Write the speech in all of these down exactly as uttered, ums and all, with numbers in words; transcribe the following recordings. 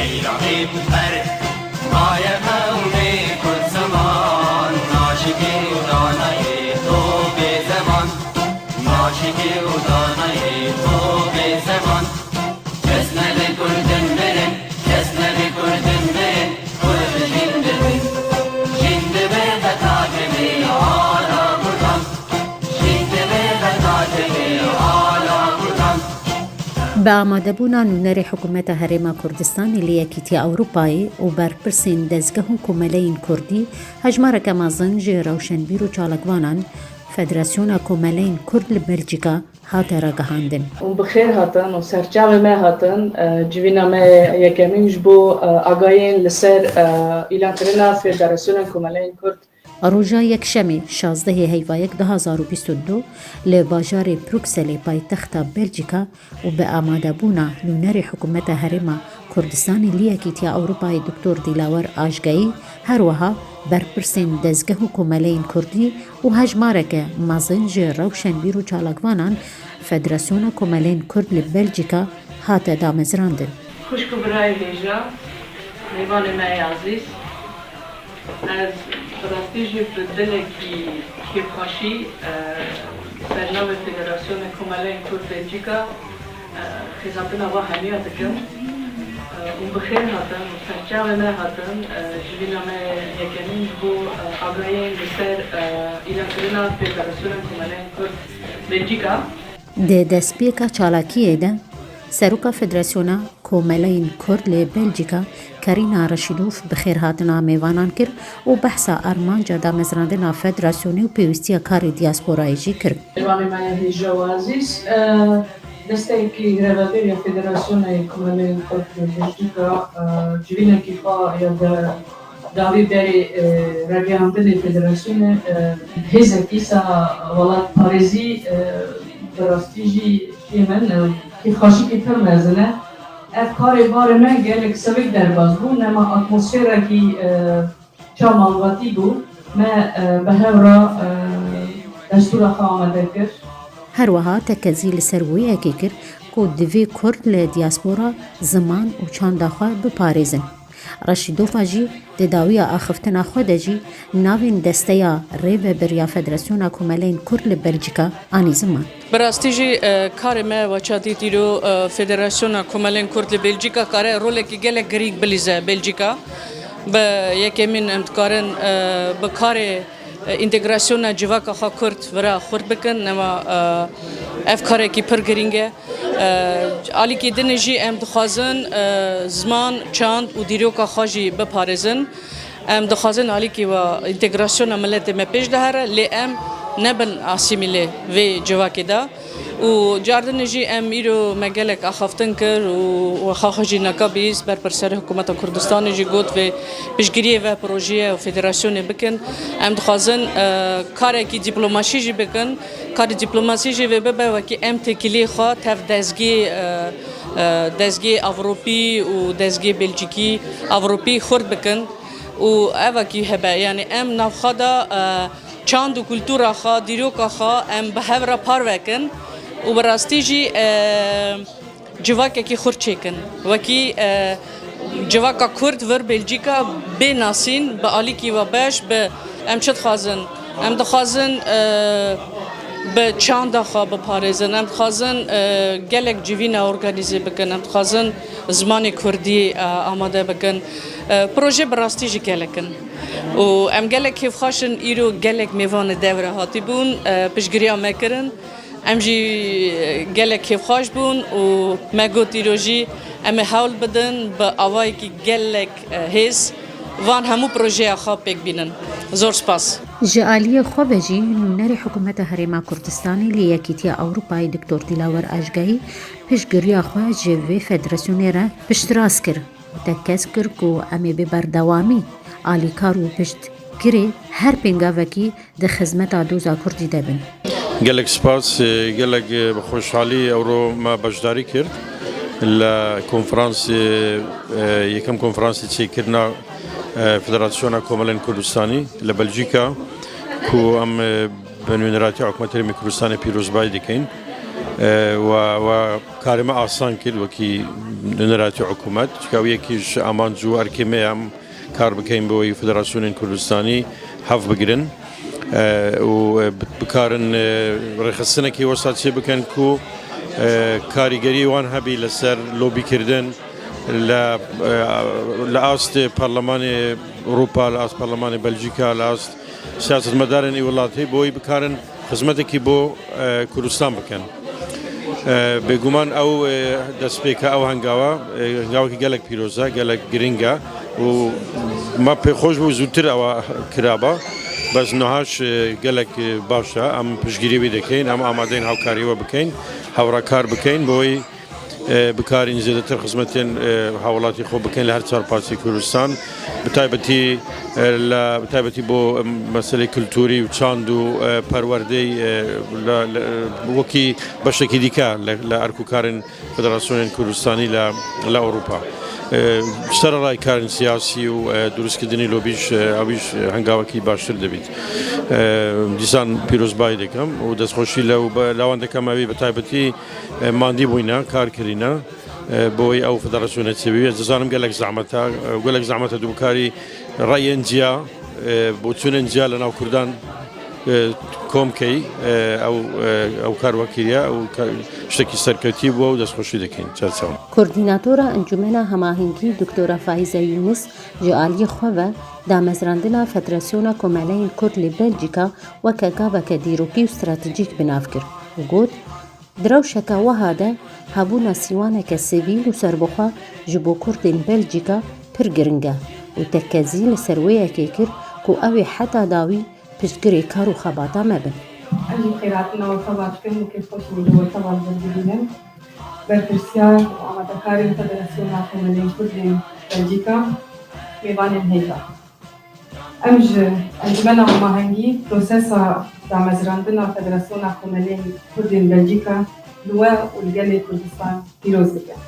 Îraqî per, maye me û bê Kurd ziman, naşikî û danayê to bê zeman, naşikî û danayê to bê zeman. Kes nebe Kurdin mirin, kes nebe Kurdin mirin, Kurd jîn dibin, jîn dibe ve takibî ala Kurdan, jîn dibe ve takibî ala Kurdan. Bi amadebûna nûnerê Hikûmeta Herêma Kurdistanê li Yekîtiya Ewropayê û berpirsên dezgeh û komeleyên Kurdî, hejmareke mezin ji rewşenbîr û çalakvanan Federasyona Komeleyên Kurd li Belçîka hate ragihandin. Hûn bi xêr hatin û serçavê me hatin. E, civîna me yekemîn ji bo, e, agahiyên li ser, e, îlankirina Federasyona Komeleyên Kurd. Roja Yekşemê, şazdehê Heyvayek du hazar û bîst û du, li bajarê Brukselê paytexta Belçîka û bi amadebûna nûnerê Hikûmeta Herêma Kurdistanê li Yekîtiya Ewropayê Doktor Dilawer Ajgayî, her wiha berpirsên dezgeh û komeleyên Kurdî û hejmareke mezin ji rewşenbîr û çalakvanan Federasyona Komeleyên Kurd li Belçîka hate damezrandin. Xwişk û birayê hêja, mêvanê me yê ezîz, ez bi rastî jî bi dilekî kêfxweşî, e, ser navê Federasyona Komeleyên Kurd Belçîka, e, xêzhatina va hemiya dikim. E, hûn bi xêr hatin, serçavê me hatin, e, civîna me yekemîn ji bo, e, agahiyên li ser, e, îlankirina Federasyona Komeleyên Kurd Belçîka. Di destpêka çalakiyê de, Seroka Federasyona Komeleyên Kurd li Belçîka, Karîna Reşîdov bi xêrhatina mêvanan kir û behsa armanca damezrandina federasyonê û pêwîstiya karê diasporayê jî kir. Mêvanê me yê hêja û ezîz, e, desteyekî grevebêr ya Federasyona Komeleyên Kurd li Belçîka, e, civînekî xwe ya de dawî berê, e, ragihandinê federasyonê, e, hêzekî sa welatparêzî, e, bi rastî jî yê min, e, kêfxweşîkî pir mezin e. Ev karê barê me gelek sivik derbas bû, nema atmosferekî, e, ça malbatî bû. Me, e, bi hev re, e, destûra xwe amade kir. Her wiha tekezî li ser wê yekê kir ku divê Kurd li diaspora ziman û çanda xwe biparêzin. Reşîdova jî di dawiya axiftina xwe de jî navên desteya rêvebir ya Federasyona Komeleyên Kurd li Belçîka anî ziman. Bi rastî jî, e, karê me weça dît îro, e, Federasyona Komeleyên Kurd li Belçîka kare rolekî gelek girîng bilîze Belçîka. Bi yekemîn em dikarin, e, bi karê e, întegrasyona civaka xwe Kurd vira xurt bikin, nema, e, ev karekî pir girîng e. E, alîkî dinê jî em dixwazin, e, ziman, çand û dîroka xwe jî biparêzin. Em dixwazin alîkî we întegrasyona miletê me pêş de here, lê em nebin asîmîlê vê civakê de. Û cardinê jî em îro me gelek axaftin kir û wexa xwe jî neka bîst berpirserê Hikûmeta Kurdistanê jî got vê piştgiriyê ve projeyê û federasyonê bikin. Em dixwazin, e, karekî dîplomasî jî bikin. Karê dîplomasî jî vê bibe wekî em têkiliyê xwe tev dezgê, e, e, dezgê Ewropî û dezgê Belçîkî Ewropî xurt bikin. Û evakî hebe, yanî em navxwe de, e, çand û kultura xwe, dîroka xwe em bi hev re parve kin û bi rastî jî, e, civakekî xurt çêkin. Wekî, e, civaka Kurd vir Belçîka bê nasîn, bi alîkî we beş, bi em çi dixwazin? Em dixwazin, e, bi çanda xwe biparêzin. Em dixwazin, e, gelek civîna organîze bikin. Em dixwazin zimanê Kurdî, e, amade bikin. E, proje bi rastî jî gelek in. Û em gelek kêfxweş in, îro gelek mêvanê devre hatîbûn, e, piştgiriya me kirin. Em jî, e, gelek kêfxweş bûn û me got îro jî em ê hewl bidin bi awayekî gelek, e, hêz van hemû projeya xwe pêk bînin. Zor spas. Ji aliyê xwe ve jî nûnerê Hikûmeta Herêma Kurdistanê li Yekîtiya Ewropayê Doktor Dilawer Ajgayî piştgiriya xwe ji vê federasyonê re piştrast kir. Tekez kir ku em ê bi berdewamî alîkar û piştgirê her pêngavekî di xizmeta doza Kurdî de bin. Gelek spas, e, gelek, e, bi xweşhalî ewro me beşdarî kir li konferansê, e, yekem konferansê çêkirina, e, Federasyona Komelên Kurdistanî li Belçîka ku em, e, bi nûneratiya Hikûmeta Herêmê Kurdistanê pîrozbayî dikin. E, we, we karê me asan kir wekî nûnerayetî hikûmet. Çika ew yekî ji amanc û erkê me ye, em kar bikein bo wê federasyonên Kurdistanî hev bigirin. E, û, e, bi-, bikarin, e, rêxistinekî wesa çê bikin ku, e, karîgerî wan hebî li ser lobîkirdin li, e, li ast Parlemanê Ewropa, li ast Parlemanê Belcîka, li ast siyasetmedarên î welatê bo wê bikarin xizmetekî bo, e, Kurdistan bikin. E, bêguman ew, e, destpêka ew hengava, e, hengavekî gelek pîroz e, gelek giring e û me pê xweş bû zûtir ewa kiraba. Bes niha jî, e, gelek, e, baş e. Em piştgirî wî dikein, em amadeyin hawkarî we bikein, hewra kar bikein, bo wê, e, bikarîn zêdetir xizmetên, e, hawlatî xwe bikin li her çar parçeyê Kurdistan. Bi taybetî, e, li, bi taybetî bo, e, meselê kulturî û çand û, e, perwerdeyê, e, li, li, wekî beşekî dîke li, li erk û karên Federasyonên Kurdistanî li, li Ewropa. E, sererayê karên siyasî û, e, durustkirdinî lobî jî, e, ew jî hengavekî baştir dibît. E, dîsan pîrozbayî dikim û destxweşî lew, lewan dikim, ew ê bi taybetî, e, mandî bûyne, kar kirîne, e, bo wê ew federasyone çêbî. Ez dizanim gelek zehmet e, e, gelek zehmet e tu bikarî reyên ciya, e, boçûnên ciya li nav Kurdan, e, kom key, e, ew, e, ew kar we kiriye, ew ka-, tiştekî serkewtî bû û destxweşî dikin. Çar çawan. Koordînatora Encûmena Hemahengî Doktora Faize Yûnis ji aliyê xwe ve damezrandina Federasyona Komeleyên Kurd li Belcîka weke gaveke dîrokî û stratejîk bi nav kir û got, di rewşeke wiha de hebûna sîwaneke sivîl û serbixwe ji bo Kurdên Belcîka pir giring e û tekezî li ser wê yekê kir ku ew ê heta dawî piştgirê kar û xebata me bin. Ez jî xêrhatina we teva dikim û kêfxweşî min li we teva li vir bibînim. Berpirsiyar û amadekarên Federasyona Komelên Kurdên Belcîka, mêvanên hêja. Em ji Encûmena Hemahengî prosesa damezrandina Federasyona Komelên Kurdên Belcîka li we û li gelê Kurdistan pîroz dikin.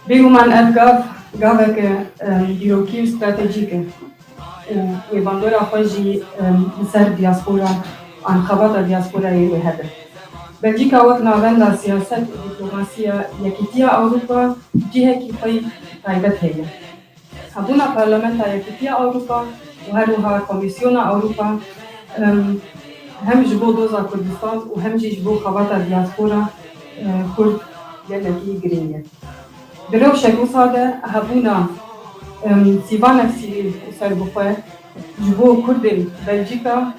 Bêguman ev gav, gaveke, em, dîrokî û stratejîk e û wê bandora xwe jî, em, li ser diaspora an xebata diasporayê wê hebe. Belcîka wek navenda siyaset û diplomasiya Yekîtiya Ewropa cihekî xwe yî taybet heye. Hebûna Parlamenta Yekîtiya Ewropa û her wiha Komîsyona Ewropa, em, hem ji bo doza Kurdistan û hem jî ji bo xebata diaspora, e, Kurd gelekî girîng e. Di rewşek wisa de hebûna, em, sîvanek sivîl û serbixwe ji bo Kurdên Belcîka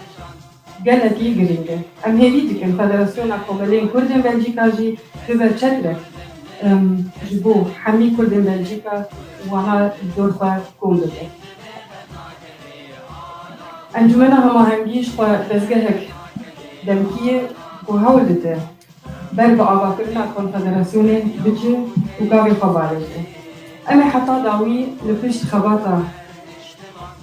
gelekî girîng e. Em hêvî dikin Federasyona Komelên Kurdên Belcîka jî bibe çetrek, em, ji bo hemî Kurdên Belcîka û wana li dor xwe kom bibe. Encûmena Hemahengî ji xwe dezgehek demkî ye ku hewl dide ber bi avakirina konfederasyonê biçe û gavê xwe bavêje. Em ê heta dawî li pişt xebata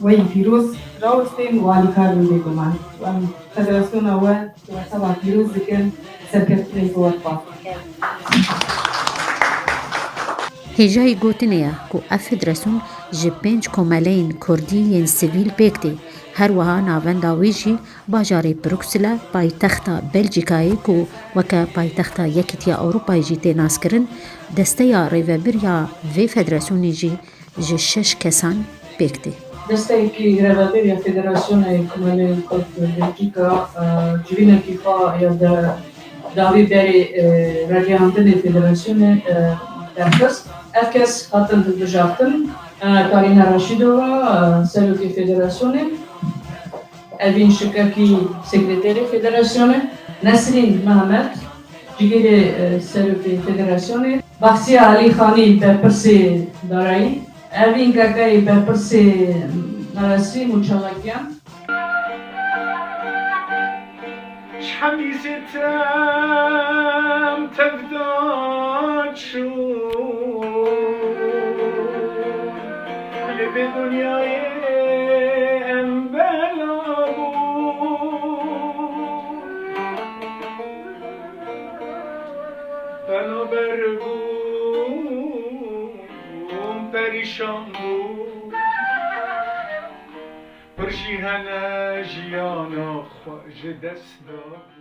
we yî pîroz rawestên û alîkar bin bêguman. Û em federasyona we, we teva pîroz dikin, serkeftinên ku we dixwazin. Hêjayî gotinê ye ku ev federasyon ji pênc komeleyên kurdî yên sivîl pêk tê. Her wiha navenda wê jî bajarê Bruksele, paytexta Belcîkayê ku weke paytexta Yekîtiya Ewropayê jî tê naskirin, desteya rêvebir ya vê federasyonê jî ji şeş kesan pêk tê. Desteyekî rêvebir ya Federasyona Komelên Kurd Belcîka, e, civînekî xwe ya de-, dawî berê, e, ragihandinê federasyonê, e, derxist. Ev kes hatin hilbijartin, e, Karîna Raşîdova, e, serokê federasyonê, Evîn Şikekî sekreterê federasyonê, Nesrîn Mehmet, cigêrê, e, serokê federasyonê, Baxsiya Elî Xanî berpirsê darayî, Evîn Kakayî berpirsê merasîm û çalakiyan. Ji hemî zêtir em tevda çûn, li vê dinyayê em bela bûn. Penaber bûn, perîşan bûn. Pir jî hene jiyana xwe ji dest dan.